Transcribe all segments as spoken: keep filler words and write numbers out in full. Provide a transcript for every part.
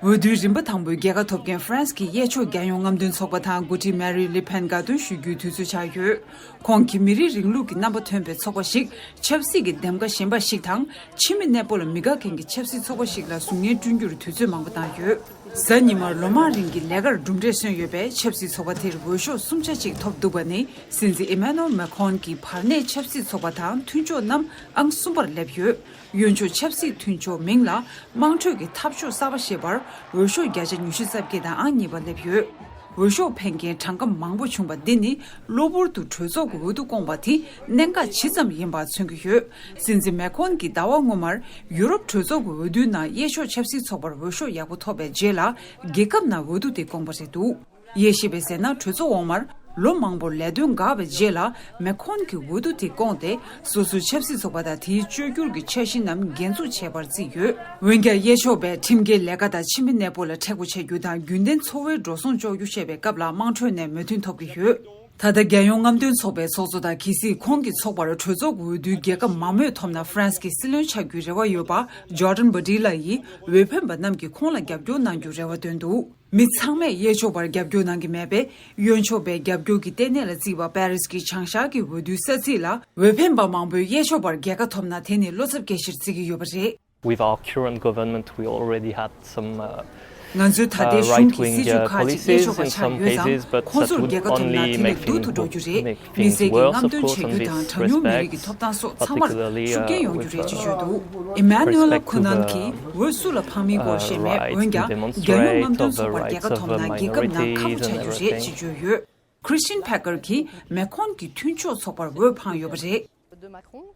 འོས་བསྡུའི་རིམ་པ་དང་པོའི་རྒྱལ་ཁ་ཐོབ་མཁན་ཧྥ་རན་སི་གི་གཡས་ཕྱོགས་རྒྱལ་ཡོངས་རྔམ་སྟོན་ཚོགས་པ་དང་འགོ་ཁྲིད་མེ་རི་ལི་ཕེན་དགའ་སྟོན་ཞུ་རྒྱུའི་དུས་ཚོད་ཆགས་ཡོད། ཁོང་གིས་མི་རིགས་རིང་ལུགས་ཀྱི་རྣམ་པ་ཐོན་པའི་ཚོགས་པ་ཞིག་ཆབ་སྲིད་ཀྱི་འདེམས་ཀ་གཞན་པ་ཞིག་དང་། ཕྱི་མི་གནས་སྤོ་ལ་མི་དགའ་མཁན་གྱི་ཆབ་སྲིད་ཚོགས་པ་ཞིག་ལ་གཟུགས་བརྙན་བསྐྲུན་རྒྱུར་དུས་ཚོད་མང་པོ་བཏང་ཡོད། གཟའ་ཉི་མར་ལོ་མང་རིང་གི་ལས་ཀར་གྲུབ་འབྲས་སོན་ཡོད་པས། ཆབ་སྲིད་ཚོགས་པ་དེར་འོས་ཤོག་གསུམ་ཆ་གཅིག་ཐོབ་འདུག་པ་ནི། སྲིད་འཛིན་ཨི་མ་ནུ་ཨེལ་མེ་ཁོན་གྱི་བར་གནས་ཆབ་སྲིད་ཚོགས་པ་དང་མཐུན་ཕྱོགས་རྣམས་ཨང་གསུམ་པར་སླེབས་ཡོད། གཡོན་ཕྱོགས་ཆབ་སྲིད་མཐུན་ཕྱོགས་མིང་ལ་དམངས་ཁྲོད་ཀྱི་འཐབ་ཕྱོགས་གསར་པ་ཞེས་པར་འོས་ཤོག་བརྒྱ་ཆ་ཉི་ཤུ་རྩ་བརྒྱད་དང་ཨང་གཉིས་པ་སླེབས་ཡོད། འོས་ཤོག་འཕེན་མཁན་གྲངས་ཀ་མང་པོ་བྱུང་བ་འདི་ནི་གློ་བུར་དུ་གྲོས་ཚོགས་ཀྱི་འོས་བསྡུ་བསྐོང་བ་དེ་གནད་འགག་ཇི་ཙམ་ཡིན་པ་མཚོན་གྱི་ཡོད། སྲིད་འཛིན་མེ་ཁོན་གྱིས་ཟླ་བ་སྔོན་མར་ཡུ་རོབ་གྲོས་ཚོགས་ཀྱི་འོས་བསྡུའི་ནང་གཡས་ཕྱོགས་ཆབ་སྲིད་ཚོགས་པར་འོས་ཤོག་ཡག་པོ་ཐོབ་པའི་རྗེས་ལ་རྒྱལ་ཁབ་ནང་འོས་བསྡུ་དེ་བསྐོངས་པ་རེད་འདུག་དབྱེ་ཞིབ་པས་ཟེར་ན། གྲོས་ཚོགས་འོག་མར་ལོ་མང་པོར་ལས་དོན་འགག་པའི་རྗེས་ལ་མེ་ཁོན་གྱིས་འོས་བསྡུ་དེ་བསྐོངས་ཏེ། སོ་སོའི་ཆབ་སྲིད་ཚོགས་པ་དང་དེའི་བཅོས་བསྒྱུར་གྱི་འཆར་གཞི་རྣམས་འགན་འཛུགས་བྱས་པར་བརྩིས་ཡོད། འོན་ཀྱང་། གཡས་ཕྱོགས་པས་ཁྲིམས་འགལ་ལས་ཀ་དང་ཕྱི་མི་གནས་སྤོ་ལ་མཁྲེགས་པོ་བྱ་རྒྱུ་དང་། རྒྱུན་ལྡན་འཚོ་བའི་འགྲོ་སོང་གཅོག་རྒྱུ་བཅས་པའི་སྐབས་ལ་དམངས་ཁྲོད་ནས་མོས་མཐུན་ཐོབ་ཀྱི་ཡོད། ད་ལྟ་རྒྱལ་ཡོངས་རྔམ་སྟོན་ཚོགས་པའི་ཚོགས་གཙོ་དང་གལ་སྲིད་ཁོང་གི་ཚོགས་པར་གྲོས་ཚོགས་ཀྱི་འོས་བསྡུའི་རྒྱལ་ཁ་མང་མོས་ཐོབ་ན། ཧྥ་རན་སི་གི་སྲིད་བློན་ཆགས་རྒྱུའི་རེ་བ་ཡོད་པ་ཇོར་ཌན་བྷ་ཏི་ལ་ཡིས་འོས་འཕེན་པ་རྣམས་ཀྱིས་ཁོང་ལ་རྒྱབ་སྐྱོར་གནང་རྒྱུའི་རེ་བ་བཏོན་འདུག་མི་ཚང་མས་གཡས་ཕྱོགས་པར་རྒྱབ་སྐྱོར་གནང་གི་མེད་པས། གཡོན་ཕྱོགས་པའི་རྒྱབ་སྐྱོར་གྱི་ལྟེ་གནས་ལ་བརྩིས་པ་པེ་རིས་ཀྱི་བྱང་ཤར་གྱི་འོས་བསྡུའི་ས་ཚིགས་ལ་འོས་འཕེན་པ་མང་པོས་གཡས་ཕྱོགས་པར་རྒྱལ་ཁ་ཐོབ་ན། དེ་ནི་བློ་འཚབ་སྐྱེ་གཞིར་བརྩི་གི་ཡོད་པ་རེད། With our current government, we already had some, uh, ང་ཚོའི་ད་ལྟའི་གཞུང་གི་སྲིད་ཇུས་ཁག་ཅིག་གཡས་ཕྱོགས་པ་ཆགས་ཡོད་ཙང་། ཁོང་ཚོར་རྒྱལ་ཁ་ཐོབ་ན་དེ་ནི་སྡུག་ཏུ་འགྲོ་རྒྱུ་རེད། མི་སེར་གྱི་རྔམ་སྟོན་བྱེད་རྒྱུ་དང་གྲངས་ཉུང་མི་རིགས་ཀྱི་ཐོབ་ཐང་སོགས་ཚང་མར་ཤུགས་རྐྱེན་ཡོང་རྒྱུ་རེད་ཅེས་བརྗོད་འདུག་ཨི་མ་ནུ་ཨེལ་ཁུ་ནན་གྱིས་འོས་སུ་ལ་འཕངས་མིན་སྐོར་བཤད་མེད། འོན་ཀྱང་། རྒྱལ་ཡོངས་རྔམ་སྟོན་ཚོགས་པར་རྒྱལ་ཁ་ཐོབ་ན་རྒྱལ་ཁབ་ནང་ཁག་པོ་ཆགས་རྒྱུ་རེད་ཅེས་བརྗོད་ཡོད། Christine Packer གྱིས་མེ་ཁོན་གྱི་མཐུན་ཕྱོགས་ཚོགས་པར་འོས་འཕངས་ཡོད་པ་རེད། De Macron.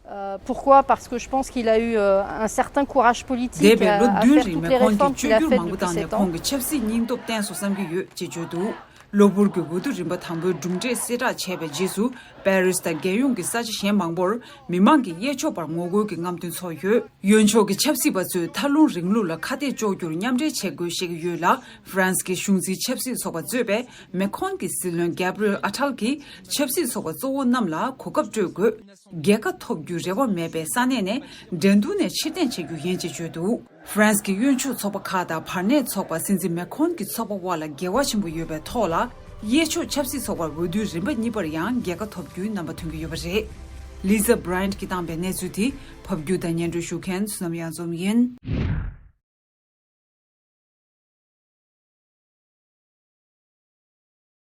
Euh, pourquoi? Parce que je pense qu'il a eu, euh, un certain courage politique འདས་པའི་ལོ་à, à བདུན་faire རིང་མེ་toutes les ཁོན་གྱིས་réformes qu'il བཅོས་བསྒྱུར་མང་པོ་བཏང་ནས། ཁོང་གིས་ཆབ་སྲིད་སྙིང་སྟོབས་བསྟན་སོང་བསམ་གྱི་ཡོད་ཅེས་བརྗོད་འདུག་གློ་བུར་གྱི་འོས་བསྡུ་རིམ་པ་དང་པོའི་གྲུབ་འབྲས་གསལ་བསྒྲགས་བྱས་པའི་རྗེས་སུ། པེ་རིས་དང་རྒྱལ་ཡོངས་ཀྱི་ས་ཆ་གཞན་མང་པོར་མི་མང་གིས་གཡས་ཕྱོགས་པར་ངོ་རྒོལ་གྱི་རྔམ་སྟོན་ཚོགས་ཡོད། གཡོན་ཕྱོགས་ཀྱི་ཆབ་སྲིད་པ་ཚོས་མཐའ་ལྷུང་རིང་ལུགས་ལ་ཁ་གཏད་གཅོག་རྒྱུར་མཉམ་འབྲེལ་བྱེད་དགོས་བཤད་ཀྱི་ཡོད་ལ། ཧྥ་རན་སི་གི་གཞུང་འཛིན་ཆབ་སྲིད་ཚོགས་པ་གཙོས་པའི་མེ་ཁོན་གྱི་སྲིད་བློན་གེབ་རི་ཨེལ་ཨ་ཐལ་གྱིས་ཆབ་སྲིད་ཚོགས་པ་གཙོ་བོ་རྣམས་ལ་གོ་སྐབས་སྤྲོད་དགོས། རྒྱལ་ཁ་ཐོབ་རྒྱུའི་རེ་བ་མེད་པའི་ས་གནས་ནས་འགྲན་བསྡུར་ནས་ཕྱིར་འཐེན་བྱེད་རྒྱུ་ཡིན་ཅེས་བརྗོད་འདུག་ཧྥ་རན་སི་གི་གཡོན་ཕྱོགས་ཚོགས་པ་ཁག་དང་བར་གནས་ཚོགས་པ། སྲིད་འཛིན་མེ་ཁོན་གྱི་ཚོགས་པ་དབར་ལ་འགལ་བ་ཆེན་པོ་ཡོད་པའི་ཐོག་ལ། གཡས་ཕྱོགས་ཆབ་སྲིད་ཚོགས་པར་འོས་བསྡུའི་རིམ་པ་གཉིས་པར་ཡང་རྒྱལ་ཁ་ཐོབ་རྒྱུའི་རྣམ་པ་ཐོན་གྱི་ཡོད་པ་རེད། Lisa Bryant གྱིས་བཏང་པའི་གནས་ཚུལ་དེ་ཕབ་སྒྱུར་དང་སྙན་སྒྲོན་ཞུ་མཁན་བསོད་ནམས་གཡང་འཛོམས་ཡིན།